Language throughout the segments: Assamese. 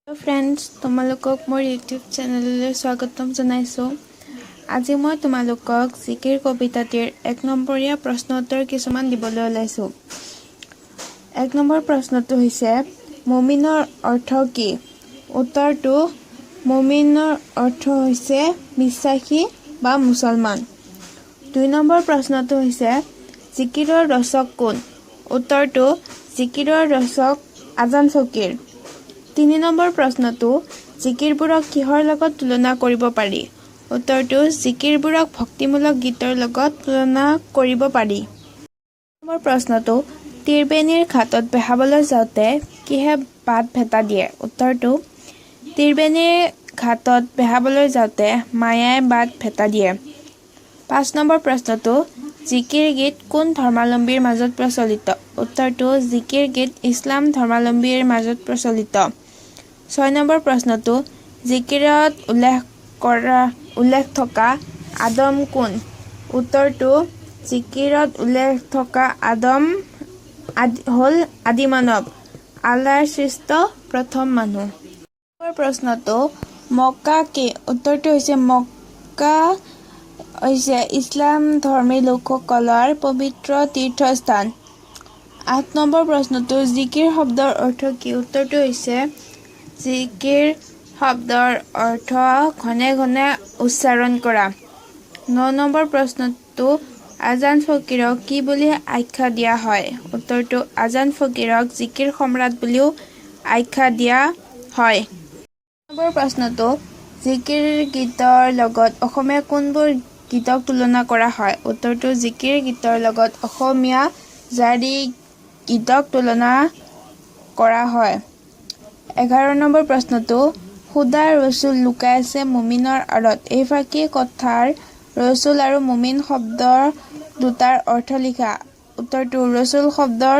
ফ্ৰেণ্ডছ, তোমালোকক মোৰ ইউটিউব চেনেললৈ স্বাগতম জনাইছোঁ। আজি মই তোমালোকক জিকিৰ কবিতাটিৰ এক নম্বৰীয়া প্ৰশ্ন উত্তৰ কিছুমান দিবলৈ ওলাইছোঁ। এক নম্বৰ প্ৰশ্নটো হৈছে, মুমিনৰ অৰ্থ কি? উত্তৰটো, মুমিনৰ অৰ্থ হৈছে বিশ্বাসী বা মুছলমান। দুই নম্বৰ প্ৰশ্নটো হৈছে, জিকিৰৰ ৰচক কোন? উত্তৰটো, জিকিৰৰ ৰচক আজান ফকীৰ। তিনি নম্বৰ প্ৰশ্নটো, জিকিৰবোৰক কিহৰ লগত তুলনা কৰিব পাৰি? উত্তৰটো, জিকিৰবোৰক ভক্তিমূলক গীতৰ লগত তুলনা কৰিব পাৰি। নম্বৰ প্ৰশ্নটো, ত্ৰিবেণীৰ ঘাটত বেহাবলৈ যাওঁতে কিহে বাট ভেটা দিয়ে? উত্তৰটো, ত্ৰিবেণীৰ ঘাটত বেহাবলৈ যাওঁতে মায়াই বাট ভেটা দিয়ে। পাঁচ নম্বৰ প্ৰশ্নটো, জিকিৰ গীত কোন ধৰ্মাৱলম্বীৰ মাজত প্ৰচলিত? উত্তৰটো, জিকিৰ গীত ইছলাম ধৰ্মাৱলম্বীৰ মাজত প্ৰচলিত। ছয় নম্বৰ প্ৰশ্নটো, জিকিৰত উল্লেখ থকা আদম কোন? উত্তৰটো, জিকিৰত উল্লেখ থকা আদম হ'ল আদিমানৱ, আল্লাৰ সৃষ্ট প্ৰথম মানুহ। প্ৰশ্নটো, মক্কা কি? উত্তৰটো হৈছে, মক্কা হৈছে ইছলাম ধৰ্মী লোকসকলৰ পবিত্ৰ তীৰ্থস্থান। আঠ নম্বৰ প্ৰশ্নটো, জিকিৰ শব্দৰ অৰ্থ কি? উত্তৰটো হৈছে, জিকিৰ শব্দৰ অৰ্থ ঘনে ঘনে উচ্চাৰণ কৰা। ন নম্বৰ প্ৰশ্নটো, আজান ফকীৰক কি বুলি আখ্যা দিয়া হয়? উত্তৰটো, আজান ফকীৰক জিকিৰ সম্ৰাট বুলিও আখ্যা দিয়া হয়। নম্বৰ প্ৰশ্নটো, জিকিৰ গীতৰ লগত অসমীয়া কোনবোৰ গীতক তুলনা কৰা হয়? উত্তৰটো, জিকিৰ গীতৰ লগত অসমীয়া জাৰি গীতক তুলনা কৰা হয়। 11 নম্বৰ প্ৰশ্নটো, খোদা ৰছুল লুকাই আছে মুমিনৰ আঁৰত, এইফাঁকি কথাৰ ৰছুল আৰু মুমিন শব্দ দুটাৰ অৰ্থ লিখা। উত্তৰটো, ৰছুল শব্দৰ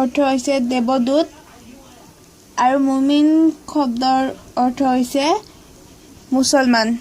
অৰ্থ হৈছে দেৱদূত আৰু মুমিন শব্দৰ অৰ্থ হৈছে মুছলমান।